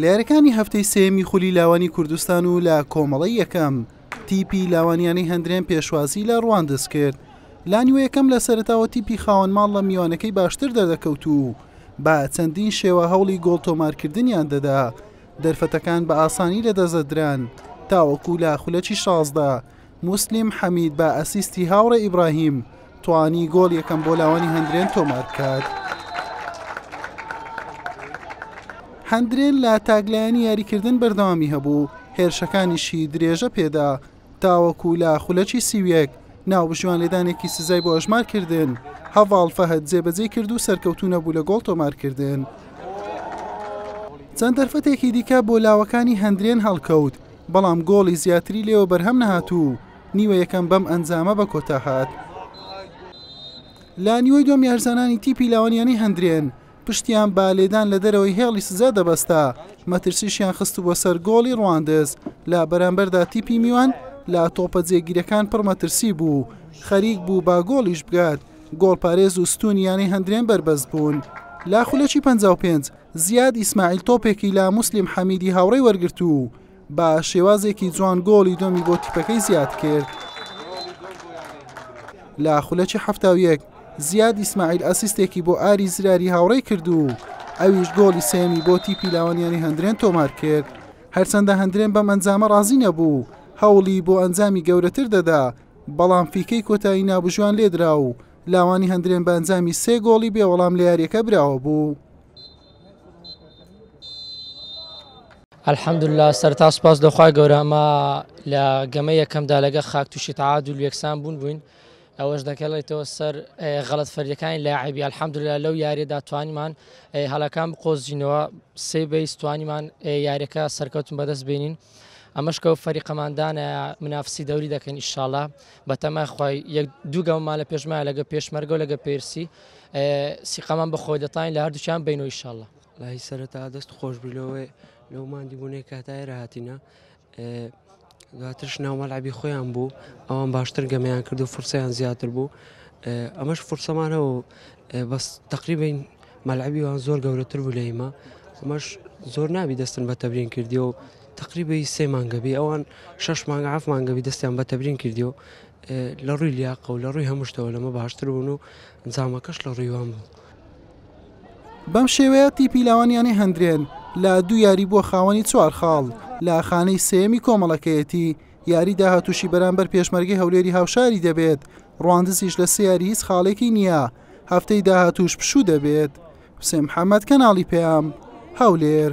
لە یاریەکانی هەفتەی سێیەمی خولی لاوانی کوردستان و لە کۆمەڵەی یەکەم تیپی لاوانی یانەی هەندرێن پێشوازی لە ڕواندز کرد. لە نیوە یەکەم لە سەرەتاوە تیپی خاوەن ماڵ لە میوانەکەی باشتر دەردەکەوت و بە چەندین شێوە هەوڵی گۆڵ تۆمارکردنیان دەدا، دەرفەتەکان بە ئاسانی لەدەستدەدران تاوەکو لە خولەکی 16 موسلیم حەمید بە ئەسیستی هاوڕێ ئیبراهیم توانی گۆڵ یەکەم بۆ لاوانی هەندرێن تۆمار بکات. هەندرێن لە تاکلایەنی یاریکردن بەردەوامی هەبوو، هێرشەکانیشی درێژە پێدا تاوەکو لە خولەکی 31 ناوبژیوان لێدانێکی سزای بۆ ئەژمار کردن، هەڤاڵ فەهد جێبەجێی کرد و سەرکەوتوو نەبوو لە گۆڵ تۆمارکردن. چەند دەرفەتێکی دیکە بۆ لاوەکانی هەندرێن هەڵکەوت، بەڵام گۆڵی زیاتری لێوە بەرهەم نەهات و نیوە یەکەم بەم ئەنجامە بە کۆتا هات. لە نیوەی دووەم یارزانانی تیپی لاوانی یانەی هەندرێن پشتیان بە لێدان لە دەرەوەی هێڵی سزا دەبەستا، مەترسیشیان خستبووە سەر گۆڵی ڕواندز، لە بەرامبەردا تیپی میوان لە تۆپە جێگیرەکان پڕ مەترسی بوو، خەریک بوو بە گۆڵیش بگات، گۆڵپارێز و ستوونی یانەی هەندرێن بەربەست بوون. لە خولەکی 55 زیاد ئیسماعیل تۆپێکی لە موسلیم حەمیدی هاوڕێی وەرگرت و بە شێوازێکی جوان گۆڵی دووەمی بۆ تیپەکەی زیاد کرد. لە خولەکی 71 زیاد ئیسماعیل ئەسیستێکی بۆ ئاری زراری هاوڕێی کرد و ئەویش گۆڵی سێیەمی بۆ تیپی لاوانیانی هەندرێن تۆمار کرد. هەرچەندە هەندرێن بەم ئەنجامە ڕازی نەبوو، هەوڵی بۆ ئەنجامی گەورەتر دەدا، بەڵام فیکەی کۆتایی ناوبژیوان لێدرا و لاوانی هەندرێن بە ئەنجامی سێ گۆڵی بێ وەڵام لە یارییەکە براوە بوو. الحمدللە سەرەتا سوپاس لە خوای گەورە ئەمە لە گەمە یەکەمدا لەگە خاک تووشی تەعادول یەکسان بوون بووین ئەوەش دەکەڵێتەوە سەر غەڵەت فەردەکانی لاعبی الحمدللە لەو یاریەدا توانیمان هەڵەکان بقۆزینەوە سێ بەیس توانیمان یاریەکە سەرکەوتن بەدەست بێنین ئەمەش کە فەریقەماندانە منافسی دەوری دەکەین ئیشاڵە بەتەمای خی یەک دوو گەمەمان لە پێشمایە لەگە پێشمەرگە و لەگە پێرسی سیقەمان بەخۆی دەتانین لە هەردووکیان بینەوە ئیشاڵە. وەڵاهی سەرەتا دەست خۆش بی لەوەی لەو ماندی بوونەی کە تا ئێرە هاتینە دواترش ناو مەلعبی خۆیان بوو ئەوان باشتر گەمەیان کرد و فرسەیان زیاتر بوو ئەمەش فرسەمان هەبوو بەس تقریبین مەلعبی وان زۆر گەورەتر بوو لە ئیمە ئەمەش زۆر نابی دەستن بە تەبرین کردی و تقریبی سێ مانگەبی ئەوان شش مانگە هەفت مانگەبی دەستیان بە تەبرین کردی و لە ڕووی لیاقە و لە ڕووی هەموو شتەوە لەمە باشتر بوون و ئەنجامەکەش لە ڕووی وان بوو. بەم شێوەیە تیپی لاوان یانەی هەندرێن لە دوو یاری بووە خاوەنی چوار خاڵ لە خانەی سێیەمی کۆمەڵەکەیەتی، یاری داهاتووشی بەرامبەر پێشمەرگەی هەولێری هاوشاری دەبێت، ڕواندزیش لە سێ یاری هیچ خاڵێکی نییە، هەفتەی داهاتووش پشوو دەبێت. حوسێن محەمەد، کەناڵی پەیام، هەولێر.